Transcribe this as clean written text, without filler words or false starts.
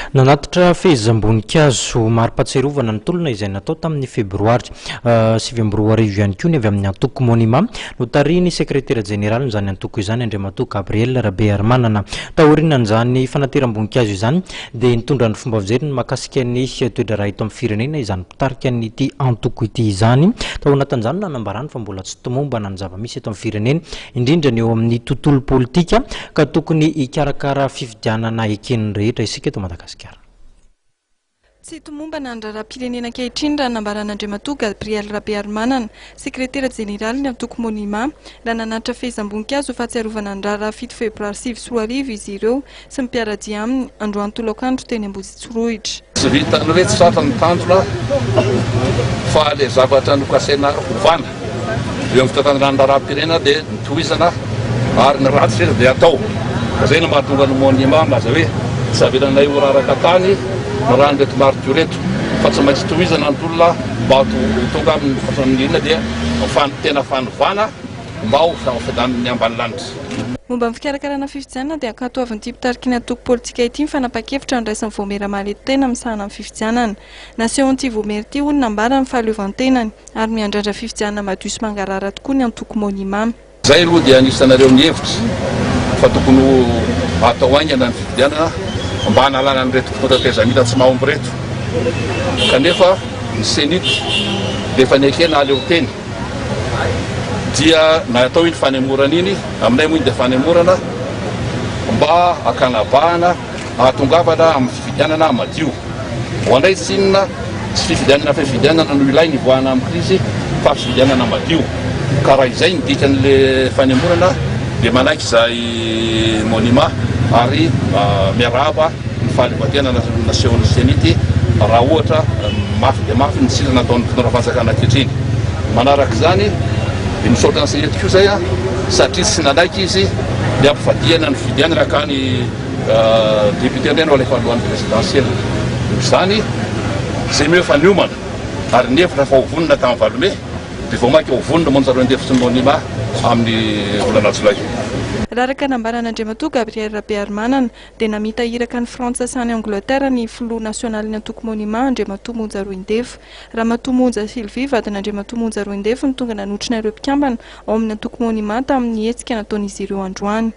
Nanatitra fehezam-boninkazo ho mari-pahatsiarovana ny tolona izay natao tamin'ny febroary 2009 ihany koa ny avy amin'ny antoko Monima, notarihin'ny sekretera jeneralin'izany antoko izany, Andriamatoa Gabriel Rabearimanana. Taorian'izany fanateram-boninkazo izany dia nitondra ny fomba fijeriny mahakasika ny toe-draharaha eto amin'ny firenena izany mpitarika an'ity antoko ity izany. Tao anatin'izany no nanambarany fa mbola tsy tomombana ny zava-misy eto amin'ny firenena, indrindra ny eo amin'ny tontolo politika ka tokony hikarakara fifidianana eken'ny rehetra isika eto Madagasikara. Tsy tomombana ny raharaham-pirenena ankehitriny raha ny nambaran'Andriamatoa Gabriel Rabearimanana, sekretera jeneralin'ny antoko Monima, raha nanatitra fehezam-boninkazo ho fahatsiarovana ny raharaha 7 febroary 2009 izy ireo sy ny mpiara-dia aminy, androany tolakandro teny Ambohitsorohitra. Tsy vitan'ny hoe tsy tratra ny tanjona fa ilay zavatra nokasaina hovana eo amin'ny fitantanana ny raharaham-pirenena dia notohizana ary ny ratsy rehetra dia atao. Ka izay no mahatonga ny Monima milaza hoe tsy avelanay ho raraka tany ny ran'ireto martiora ireto fa tsy maintsy tohizana ny tolona mba ho tonga amin'ny fahasoavan'ny dia tena fanovana mba ho fiadanan'ny ambanilanitra. Momba ny fikarakarana fifidianana dia ankatoavin'ity mpitariky ny antoko politika ity ny fanapahan-kevitra noraisin'ny Vaomiera Mahaleo-tena misahana ny fifidianana. Nasehon'ity Vaomiera ity hoy ny nambarany ny fahaleovantenany ary miandrandra fifidianana madio sy mangarahara tokoa ny antoko Monima. Izay aloha dia anisanareo nihevitra fa tokony ho atao haingana ny fifidianana mba hanalana an'ireto mpitondra tetezamita tsy mahomby ireto kanefa ny Cenit dia efa nekena hahaleo-tena. Dia natao iny fanemorana iny, aminay moa iny dia fanemorana mba hakana bahana hahatongavana amin'ny fifidianana madio. Ho anay tsinona tsy fifidianana fifidianana no ilaina hivoahana amin'ny krizy fa fifidianana madio. Ka raha izay ny dikan'le fanemorana dia manaiky izahay Monima ary miarahaba ny fahaleovantena nasehon'ny Cenit raha ohatra mafy dia mafy ny tsindry nataon'ny mpitondra fanjakana ankehitriny. Manaraka izany dia misaotra ny Cenit koa izay satria tsy nanaiky izy ny hampivadihana ny fifidianana ka ny député indray no alefa alohan'ny présidentielle. Noho izany izay moa efa niomana ary nihevitra fa ho vonona tamin'ny 8 mey dia vao mainka ho vonona moa zareo Ndefo sy ny Monima amin'ny volana jolay. Raha araka ny nambaran'Andriamatoa Gabriel Rabearimanana dia namita iraka any Frantsa sy any Angleterre ny filoha nasionalin'ny antoko Monima, Andriamatoa Monja Roindefo. Ramatoa Monja Sylvie, vadin'Andriamatoa Monja Roindefo no tonga nanotrona ireo mpikambana ao amin'ny antoko Monima tamin'ny hetsika nataon'izy ireo androany.